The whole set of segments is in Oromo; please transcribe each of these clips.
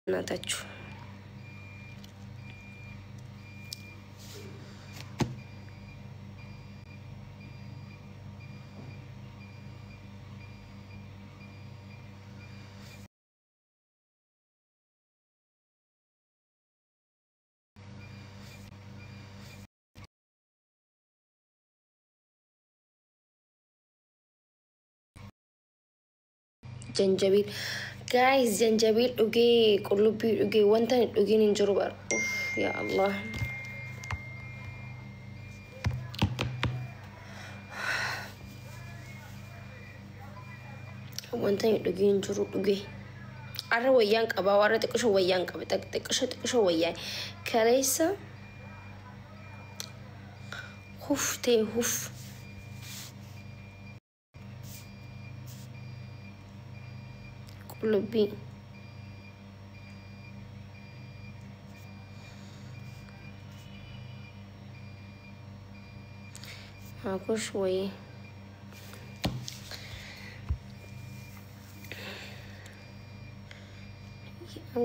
በእናታችሁ። Janjabiil guys, janjabiil dhugee, qullubbii dhugee, wanta hin dhugiin hin jiru bar. Uff, yaa Allah, wanta hin dhugiin hin jiru dhugee. Arra wayyaan qabaa, warra xiqqisho wayyaan qaba, xiqqisho xiqqisho wayyaa kaleessa huf ta'e huf. Qullubbii maakush wayii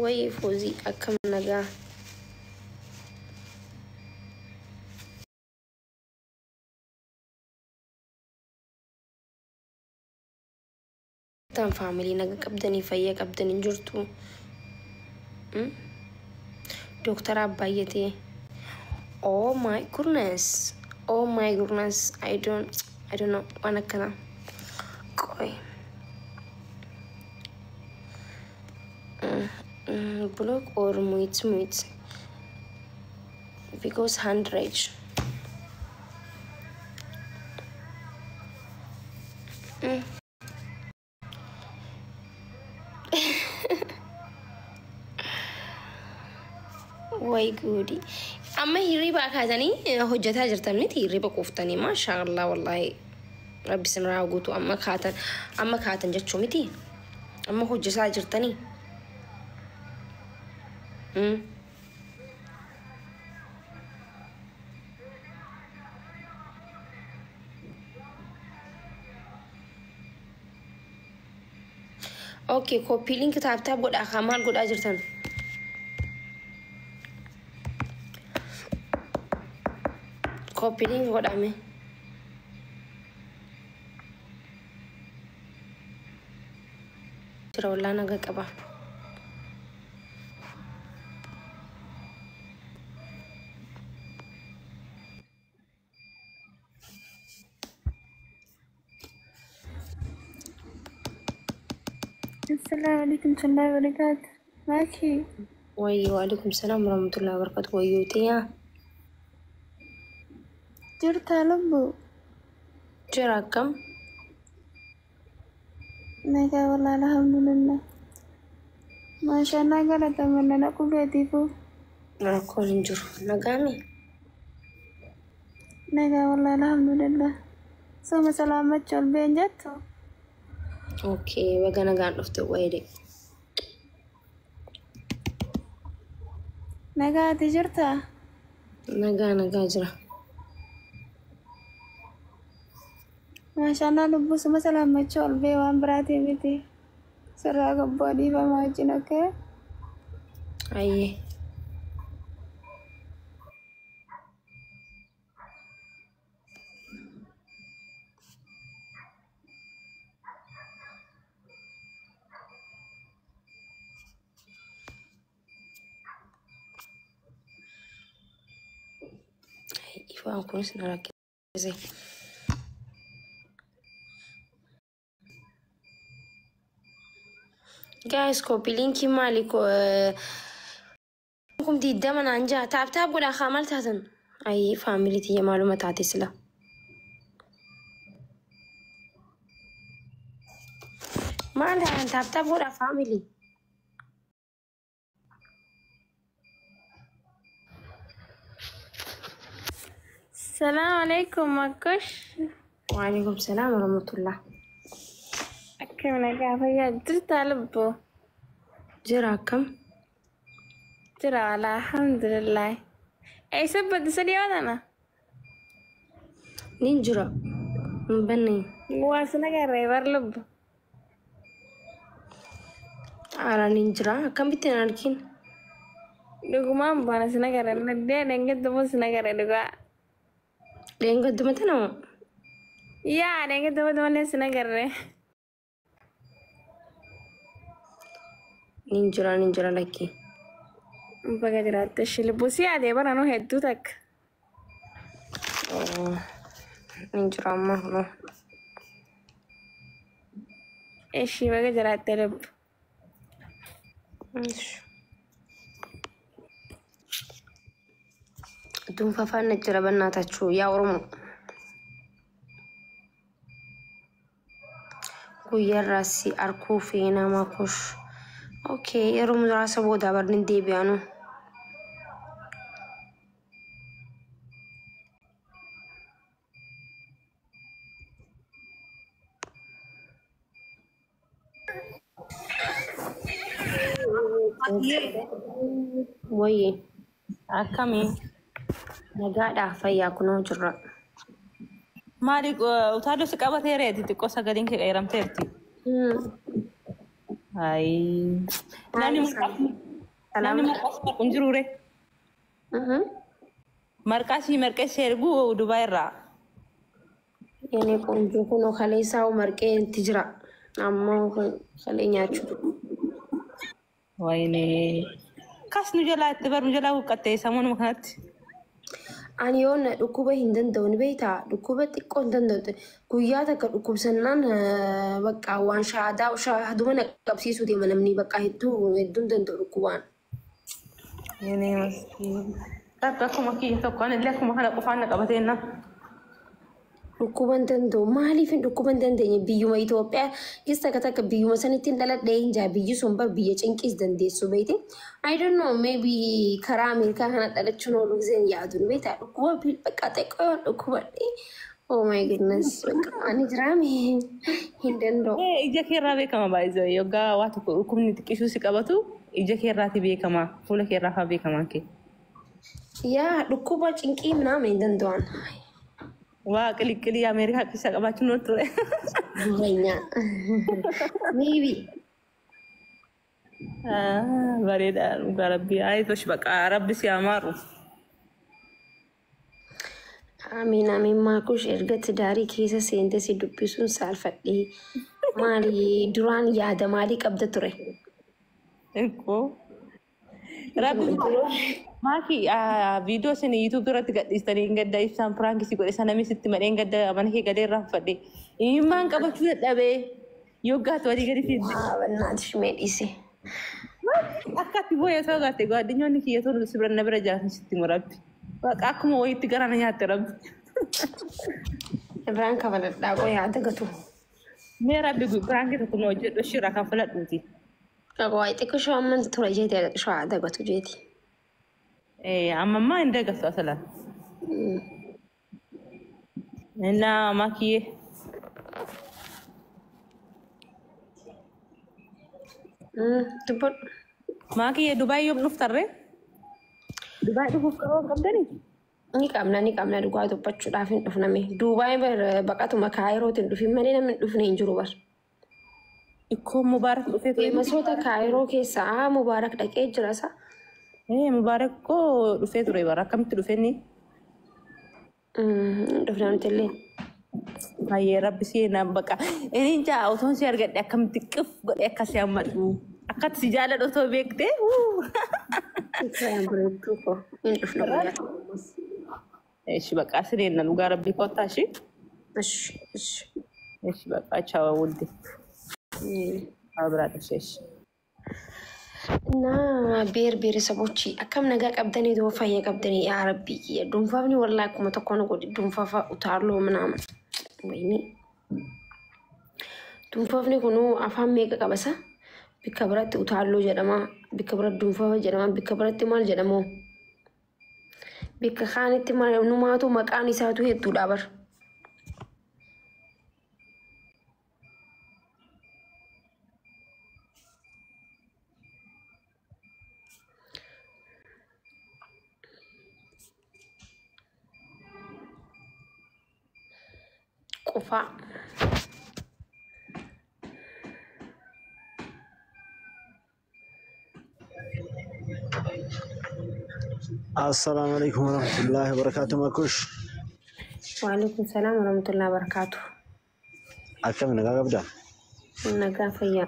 wayii. Foozii, akkam nagaa? Tan family, naga qabdanii, fayyaa qabdanii jirtu? Doktara baay'atee. Oh my goodness, oh my goodness, I don't know waan akkana. Qoy, block or mute? Mute because hand rage. Way goodie. Amma hirriba kaatanii hojjetaa jirtan miti? Hirriba quuftanii, maashaa Allah, wallaahi rabbi sinraa guutu. Amma kaatan, amma kaatan jechuu miti, amma hojjetaa jirtanii. Okay, copy link, tap tap godhaa kaa. Maal godhaa jirtan? Copy link godhame. Jira wallaa, naga qaba. السلام عليكم ورحمة الله وبركاته، ماشي. Wayyi, waalaikum salaam warahmatullahi wabarakatuh. Wayyootiyaa. Jirtaa lubbuu? Jira, akkam? Nagaa wallaahi, alhamdulillah. Maashaallah, galatamallah dhaquu keetiifuu. Rakkoon hin jiru. Nagaami? Nagaa wallaahi, alhamdulillah. Soma salaamachuu ol been jettu? Okay, baga nagaan dhufte wayide. Nagaa, ati jirtaa? Nagaa, nagaa jira. Maashaallah lubbuu, soma salaamachuu ol bee, waan biraatii miti. Sirraa gabboo dhiifamaa wajjin, okay? Ayyee. Ifaan kunis na rakkise. Guys, copy linkii maali? Kum 20 naan jaha. Tap tap godhaa kaa, maal taatan? Ayi, family tiyya, maaluma taate sila? Maal taatan? Tap tap godhaa, family. السلام عليكم Makkush. Waalaikum salaam warahmatullah. Akkam, nagaa, fayyaa jirtaa lubbuu? Jira, akkam? Jira wallaahi, alhamdulillah. Eessa badde sadii tana? Nin jira. Hin banne. Waa sin agarree bar lubbu. Haaraan hin jira. Akkamitti hin argin? Dhugumaan baana sin agarre. Dee dheengaddumaa sin agarre dhugaa. Dheengadduma tana moo? Yaa dheengadduma malee sin agarre. Nin jira nin jira lakkii. Baga jiraatte ishee lubbuu si yaadee bara nuu hedduu takka. Nin jira amma kunoo. Ishii baga jiraatte lubbu. Dunfafaan na jira bannaatachuu yaa Oromoo. Guyyaarraa si arkuu fi nama kush. Okay, yeroo muraasa booda barni deebi'anu. Wayyi Akkamii? Nagaadhaa fayyaa kunoo jirra. Maali utaaloo si qabateereeti xiqqoo sagaleen kee qeeramteerti. Ayi. Namni namni marqaa si marqu hin jiruure. Marqaa si marqee si erguu Dubaay irraa. የኔ ቆንጆ kunoo kaleessaa marqee itti jira. Ammoo kalee nyaachuu. Wayne. Kas nu jalaa itti bar nu jalaa huqqattee sammuu kanatti. Ani yoon dhukkuba hin danda'u ni beektaa? Dhukkuba xiqqoo hin danda'u. Guyyaa takka dhukkubsannaan bakka waan shaadaa shaaduma na qabsiisuu deema namni bakka hedduu hedduu hin danda'u dhukkubaan. Yene maskiin. Rabbi akkuma kiyya tokko ani illee akkuma kana qofaan na qabateenna. Dhukkuba hin danda'u. Maaliif hin dhukkuba hin dandeenye? Biyyuma Itoophiyaa keessa takka takka biyyuma sanitti hin dhaladhee hin jaa biyyi sun bar biyya cinqiis dandeessu beekte. I don't know, maybe karaa Ameerikaa kana dhalachuun oolu giseen yaadu ni beektaa? Dhukkuba bakka xiqqoo yoo dhukkubadhee, oh my goodness, bakka ani jiraame hin danda'u. Ija keerraa beekama baay'ee yoggaa waa tokko dhukkubni xiqqisuu si qabatu ija keerraati beekama, fuula keerraa fa'aa beekamaan kee. Yaa dhukkuba cinqii ምናምን hin danda'an. Waa qiliqqilii Ameerikaa keessa qabaachuun oolu ture. Dureenya. Maybe. Bareeda dhugaa rabbii. Ayitosh baqa rabbi si amaaru. Amiin amiin. Maakush erga tidaarii keessa seente si dubbisuun saalfadhee. Maali duraan yaada maalii qabda ture? Ikkoo. Rabbi maaki viidiyoo isin YouTube irratti gadhiistanii hin gadda ibsaan prank si godhe sana namni sitti madhee hin gadda mana kee gadee irraa fudhadhe. Imimmaan qabachuu dadhabee yoggaatu walii gadi fiidde. Waa በእናትሽ mee dhiise. Akka ati booya osoo agarte gaaddinyoonni kiyya tolu si bira na bira jiraatan sitti himu rabbi. Baqa akkuma wayiitti gara na nyaatte rabbi. Irraan kafaladhaa qoy haa dagatu. Mee rabbi prank tokko nu hojjedhu ishirraa kan filadhuuti. Waa xiqqoo shoo amman tura jeeti shoo haa dagatu jeeti. Amma ammaa hin dagatu asalan. Innaa makiyyee. Dubbadhu. Makiyyee Dubaay yoom dhuftarree? Dubaay dhufuuf karoora qabdanii? Ni qabna ni qabna, dhugaa dubbachuudhaaf hin dhufname. Duubaay bar baqatuma Kaayirootiin dhufin malee namni hin dhufne hin jiru bar. Ikkoo Mubaarak dhufee ture. Masoota Kaayiroo keessaa Mubaarak dhaqee jira isa. Mubaarak koo dhufee ture bara akkamitti dhufee inni? Hin dhufna nuti illee. Baay'ee rabbi si na baqa. Inni jaa otoon si argadhe akkamitti qif godhee akkasii hammadhu. Akkatti si jaalladhu otoo beektee. Bareedduu koo hin dhufna guyyaa tokko. Eshi baqa sireen dhugaa rabbi kottaa ishee. Ishi ishi. Eshi baqa chawa wulde. Haa biraa dhufee eshi. እና ብሔር ብሔረሰቦች akkam nagaa qabdanii doo fayya qabdanii? Yaa rabbii kiyya dhuunfaafni wallaa akkuma tokko na godhe dhuunfaafa utaaloo ምናምን ወይኔ dhuunfaafni kunuu afaan meeqa qabasa? Bikka biratti utaaloo jedhama, bikka biratti dhuunfaafa jedhama, bikka biratti maal jedhamu, bikka kaanitti maal numaatu maqaan isaatu hedduudha bar. Qufaa. Assalaamu alaikum warahmatullahi wabarakatuh, Makush. Waalaikum salaam warahmatullahi wabarakatuh. Akkami, nagaa qabdaa? Nagaa, fayyaa.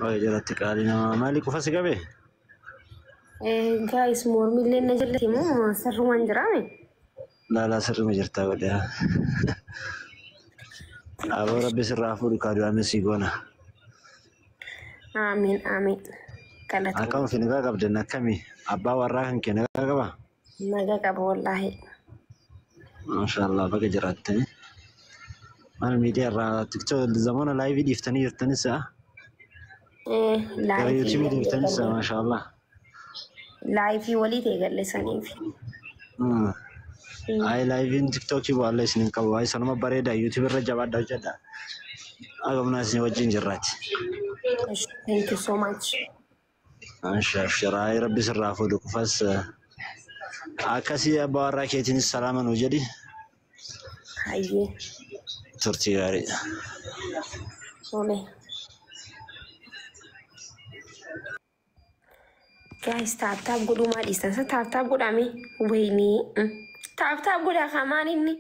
Baga jalatti, qaalii namaa. Maali, qofa si qabee? Guys, mormillee na jalatti moo sirrumaan jiraame? Laalaa, sirrima jirtaa godhe. Aboo, Rabbi sirraa fuudhu, kaaduu sii goona. Amiin, amiin. Galatoomii. Akkam fi nagaa qabdan? Akkami? Abbaa warraa kan kee nagaa qabaa? Nagaa qaba wallaahi. Maashaallah, baga jiraattanii. Maal, miidiyaa irraa TikTok zamana live dhiiftanii jirtanis haa? Gara YouTube dhiiftanis, maashaallah. Live walii ta'e galleessaniif. Ay, liveiin TikTokii bu'aallee isin hin qabu. Ay, sanuma bareeda, YouTube irra jabaadha, hojjedha. Agamnaa isin wajjin jirraati. Thank you so much. Abshira, ay, Rabbi sirraa fuudhu qofas akkasii. Abbaa warraa keetiinis salaama nuu jedhi. Hayyee. Turtii gaarii. Tole. Guys, tap tap godhuu maal dhiistan? Sa tap tap godhame wayinii. Tap tap godhaa kamaan inni.